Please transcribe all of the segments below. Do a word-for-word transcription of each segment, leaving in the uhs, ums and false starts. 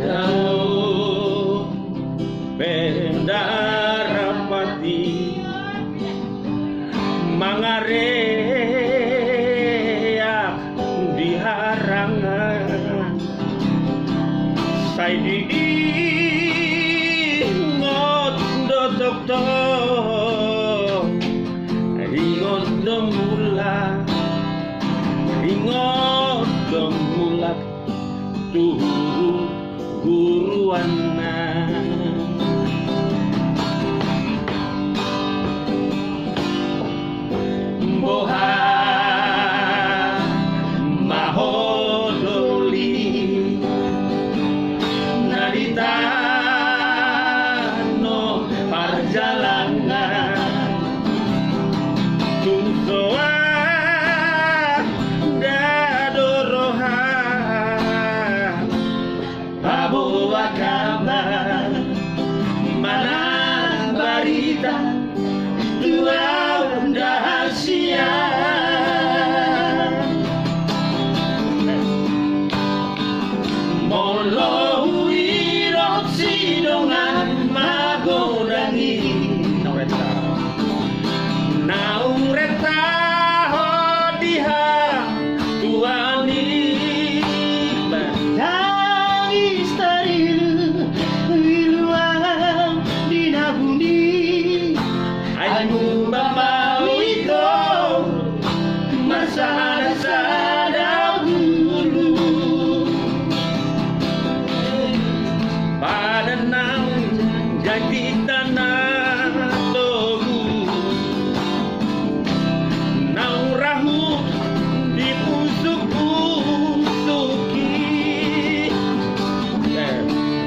Dao pe ndarapati mangareak di harangan. Sai diingot do tongtong, ingot do mulak, ingot do mulak tu huru-huruanna. Boha ma ho doli na di tano parjalangan, tung soada do roha paboa kabar manang barita tu ahu ndang sian. Molo huidop sidongan magodang i, naung rentahon di hatuaon i. Tangis tarilu, iluan di nabun i. Ai molo mambahen ito marsada-sada bulu. Padan naung jadi tana togu, naung rahut di pusuk-pusuk i.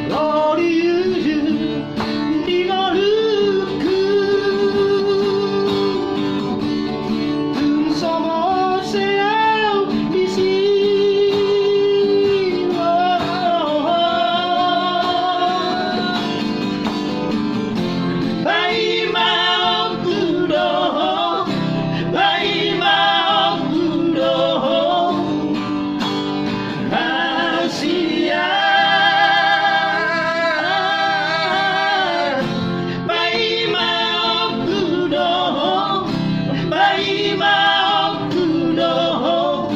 Ro di ujung di ngolungku, tung so mose au disi. Paimaonku do ho, paimaonku do ho hasian. Paimaonku do ho, paimaonku do ho,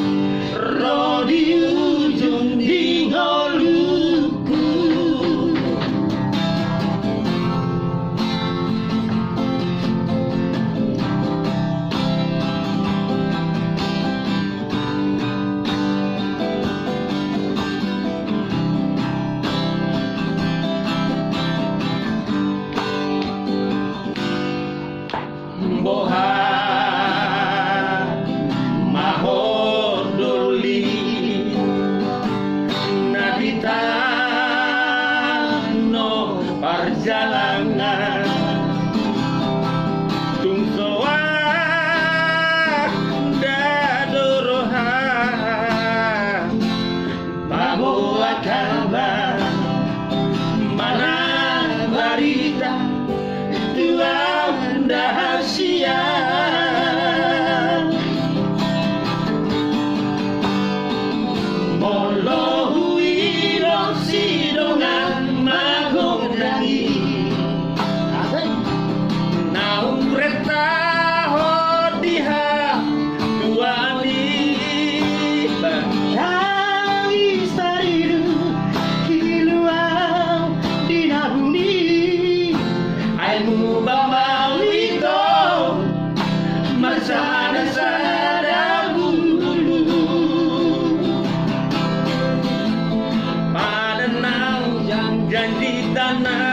ro di ujung di ngolungku. Boha ma ho doli na di tano parjalangan, tung soada do roha paboa kabar manang barita tu ahu ndang sian. Molo huidop sidongan magodang i, naung rentahon di hatuaon i. Tangis tarilu, iluan di nabun i. Ai molo mambahen ito marsada-sada bulu. Padan naung jadi tana